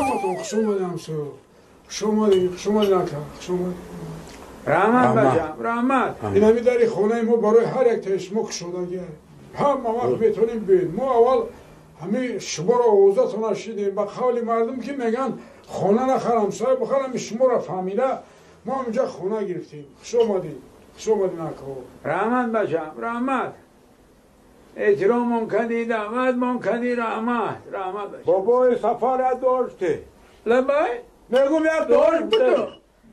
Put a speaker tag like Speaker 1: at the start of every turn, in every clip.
Speaker 1: Ҳаматон хуш омадед, ҳамсоё. Хуш омадед, хуш омадед, ака, хуш омадед.
Speaker 2: Раҳмат, бачам, раҳмат.
Speaker 1: Ин ҳами дари хонаи мо барои ҳар яктаи шумо кушодагӣ. Ҳама вақт метавонем биёед. Мо аввал ҳами шуморо овозатон шидем, ба қавли мардум ки мегӯянд хона нахар, ҳамсоя бихар, ҳами шуморо фаҳмида мо ҳаминҷа хона гирифтем. Хуш омадед, хуш омадед, ака.
Speaker 2: Раҳмат, бачам, раҳмат. Эҳтиромон кардӣ, даъватмон кардӣ, раҳмат, раҳмат.
Speaker 3: Бобои Сафар як доште.
Speaker 2: Лабай?
Speaker 3: Мегум як дошт буду.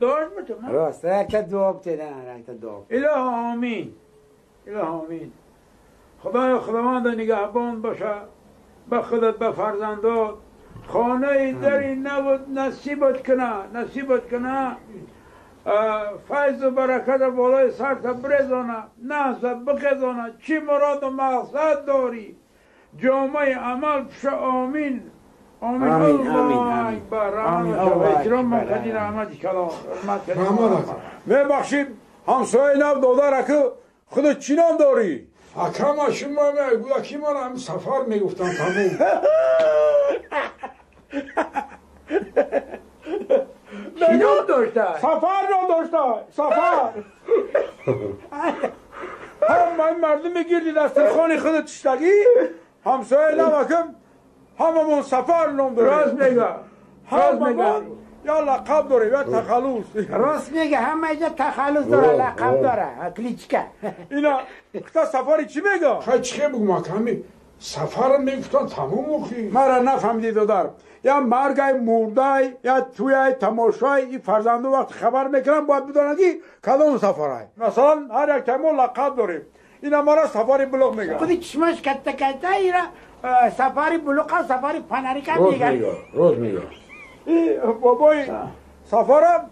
Speaker 2: Дошт буду.
Speaker 4: Рост, якта дуо битена, якта дуо.
Speaker 2: Илоҳо омин. Илоҳо омин. Худоё худованда нигаҳбон боша ба худат, ба фарзандот. Хонаи дари навот насибат куна, насибат куна. Файзу бараката болои сарта брезона, наҳза бихезона. Чӣ муроду мақсад дорӣ? Ҷомаи амал пуша. Омин. Омин. Аллоҳу акбар. Эҳтиромон кардӣ, раҳмати калон. Ҳурмат кардӣ.
Speaker 3: Мебахшид, ҳамсояи нав додар аку, худат чӣ ном дорӣ?
Speaker 1: Акама шумо гудаки ман ҳам Сафар мегуфтам, тамом.
Speaker 2: Чӣ ном дошта?
Speaker 3: Сафар ном дошта. Сафар. Ҳамаи мардуми гирди дастархони худат чиштагӣ, ҳамсояи нав акум ҳамамон Сафар ном дорем.
Speaker 2: Рост мега.
Speaker 3: Ҳамамон я лақаб дорем, я тахаллус.
Speaker 4: Рост мега, ҳама иҷа тахаллус дора, лақаб дора, кличка.
Speaker 3: Ина кита Сафари чӣ мега?
Speaker 1: Хай чӣ бигум, аками Сафар мегуфтан, тамом охи.
Speaker 3: Мара нафаҳмидӣ, додар. Я маргай, мурдай, я туяй, тамошой, и фарзанду вақти хабар мекунам, бояд бидонанд ки кадом Сафарай. Масалан, ҳар як тамо лақаб дорем. Ина мара Сафари Блок мегӯяд.
Speaker 4: Худи чишмаш катта катта, ира Сафари Блока, Сафари Фонарика мегӯяд.
Speaker 1: Рост мегӯяд.
Speaker 3: И бобои Сафарам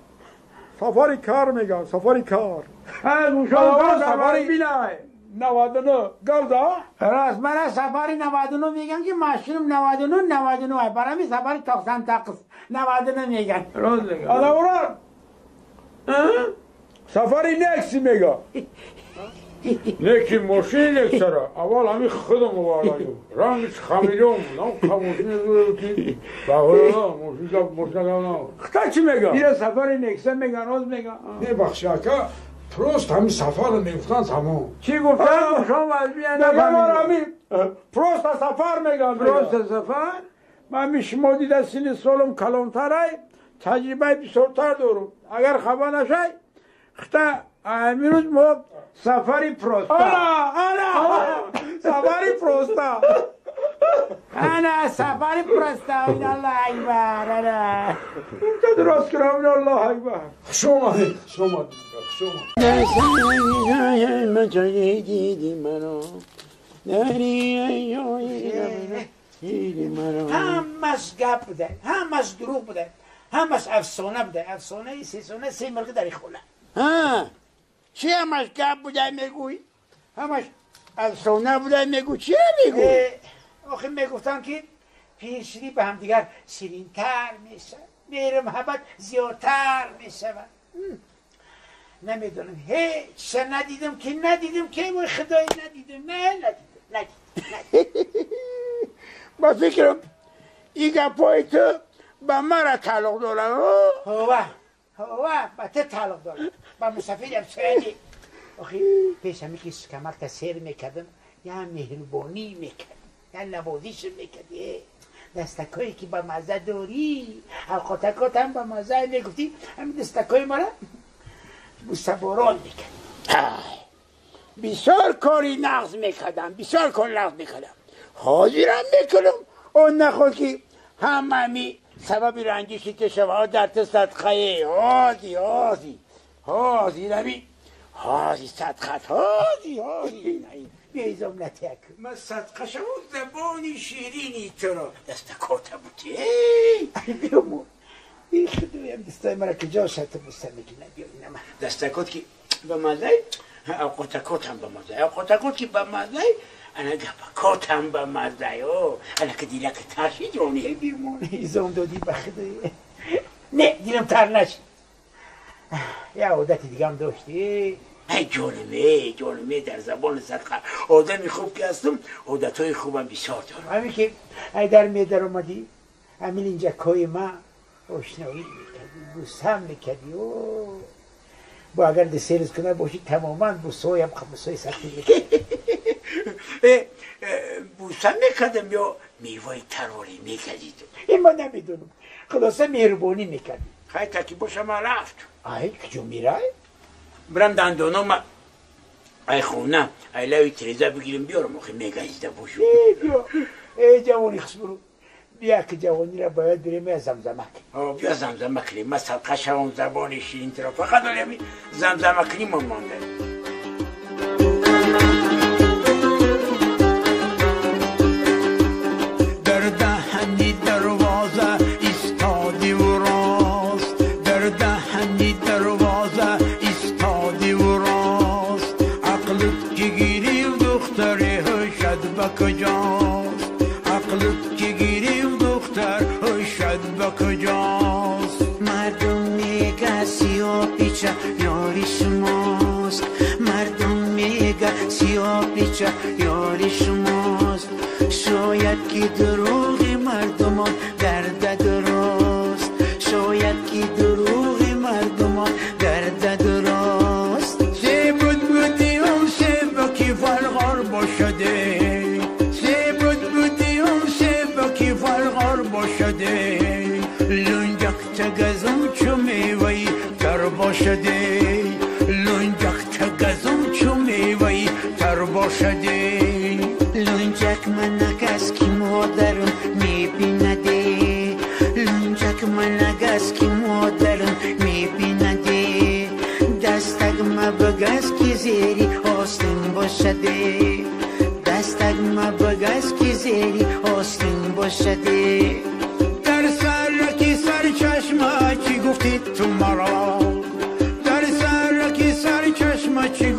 Speaker 3: Сафари Кар мегӯяд, Сафари Кар.
Speaker 2: Сафари Билай.
Speaker 3: 99 гавза?
Speaker 4: Рост, мара Сафари 99 мегӯянд ки машинам 99 99. Барами Сафари 99 99 мегӯянд.
Speaker 2: Рост мегӯяд.
Speaker 3: Алауран Сафари Некси мегӯяд.
Speaker 1: Неки мошини Нексара аввал ҳами худам овардагим. Рангиш хамелеон буд. Ҳам мошини ки бағола мошина мошина гавна.
Speaker 3: Хита чӣ мегӯяд?
Speaker 2: Ира Сафари Некса мегӯянд, рост мегӯянд.
Speaker 1: Мебахши, ака, просто ҳами Сафарро мегуфтан, тамом.
Speaker 2: Чӣ гуфтан? Шом вазбия
Speaker 3: нафаҳмидам. Просто Сафар мегӯянд.
Speaker 2: Просто Сафар? Ман ми шумо дида синни солам калонтарай, таҷрибаи бисёртар дорам. Агар хафа нашай, хита амирӯз мо Сафари Просто.
Speaker 3: Ана, ана! Сафари Просто.
Speaker 4: Ана Сафари Просто. Аллоҳу акбар. Ана.
Speaker 2: Рост кунам, Аллоҳу акбар.
Speaker 1: Хуш омадед, хуш омадед, хуш омадед.
Speaker 4: Ҳамаш гап буда, ҳамаш дурӯғ буда, ҳамаш афсона буда, афсонаи сесона се мирғи дар хона. Чӣ ҳамаш гап буда мегӯй? Ҳамаш афсона буда мегӯй, чӣ мегӯй? Охи мегуфтам ки пирширӣ ба ҳамдигар ширинтар мешавад, меҳру муҳаббат зиёдтар мешавад. Намедонам, ҳеҷ надидам ки надидам ки вой худои надидам, не надидам, надидам. Ба фикрам ин гапҳои ту ба мара тааллуқ дорад. Ҳова, ҳова, ба ту тааллуқ дорад, ба мусафири ҳамсоягӣ. Охи пеш ҳаме ки шикамакта сер мекардам, я меҳрубонӣ мекардам, я навозиш мекардӣ. Дастакое ки ба мазза дорӣ, ҳалқотакот ҳам ба мазза мегуфтӣ, ҳамин дастакои мара бусаборон мекард. Бисёр кори нағз мекардам, бисёр кори нағз мекардам. Ҳозирам мекунам. Он наход ки ҳамами сабаби ранҷиши ту шава, дар ту садқае. Ҳози, ҳози, ҳози, рами, ҳози садқат, ҳози, ҳози. Биёизом натяк. Ман садқа шаву забони ширини туро дастакота будӣ. Биёмо. Худоям дастаи мара куҷо шату буста мекунад? Биё инама. Дастакот ки ба маззай, авқотакотам ба маззай. Авқотакот ки ба маззай, ана гапакотам ба маззай. Ана ки дилаки тар шид, рони бимон. Изом додӣ ба худои. Не, дилам тар нашид. Я одати дигам доштӣ. Эй ҷонаме, ҷонаме, дар забони садқа. Одами хуб ки ҳастам, одатҳои хубам бисёр дорам. Ҳамин ки ай дар медаромадӣ, همین اینجا کای ما آشنایی میکردی، بوسم میکردی. او با اگر دسیرز کنه باشی تماما بوسایم بوسای سختی میکردی.
Speaker 2: بوسم میکردم یا میوه تروری میکردی؟
Speaker 4: این ما نمیدونم، خلاصه مهربانی میکردی.
Speaker 2: خیلی تکی باشم من رفت.
Speaker 4: آی کجا میرای؟
Speaker 2: برم دندانم ای خونه ای لوی تریزه بگیرم بیارم، آخه میگزیده باشم.
Speaker 4: بیا ای جوانی خسرو، بیا که جوانی را باید بریم از زمزمه کنیم.
Speaker 2: بیا زمزمه کنیم، من صدقه شوم زبان شیرین ترا، فقط داریم زمزمه کنیم مانده.
Speaker 5: در دهنی دروازه ایستادی و راست، در دهنی دروازه ایستادی و راست، عقلت که گیری و دختر هشت به کجاست، عقلت که گیری و دختر هشت به کجاست.
Speaker 6: مردم میگه سیاه پیچه یاری شماست، مردم میگه سیاه پیچه یاری شماست، شاید که دروغ مردمان گرده درست، شاید که دروغ مردمان گرده درست.
Speaker 5: سه بود بودیم سه بکی فرغار باشده، سه بود بودیم سه بکی فرغار باشده، لنجک تگزم چو میوهی تر باشده، لنجک تگزم چو میوهی تر باشده.
Speaker 6: لنجک منگز که مادرم میبینده، لنجک منگز که مادرم میبینده، دستک ما بگز که زیری آستین باشده، دستک ما بگز که زیری آستین باشده.
Speaker 5: در سرکی سر چشمه چی گفتی تو مرا، در سرکی سر چشمه چی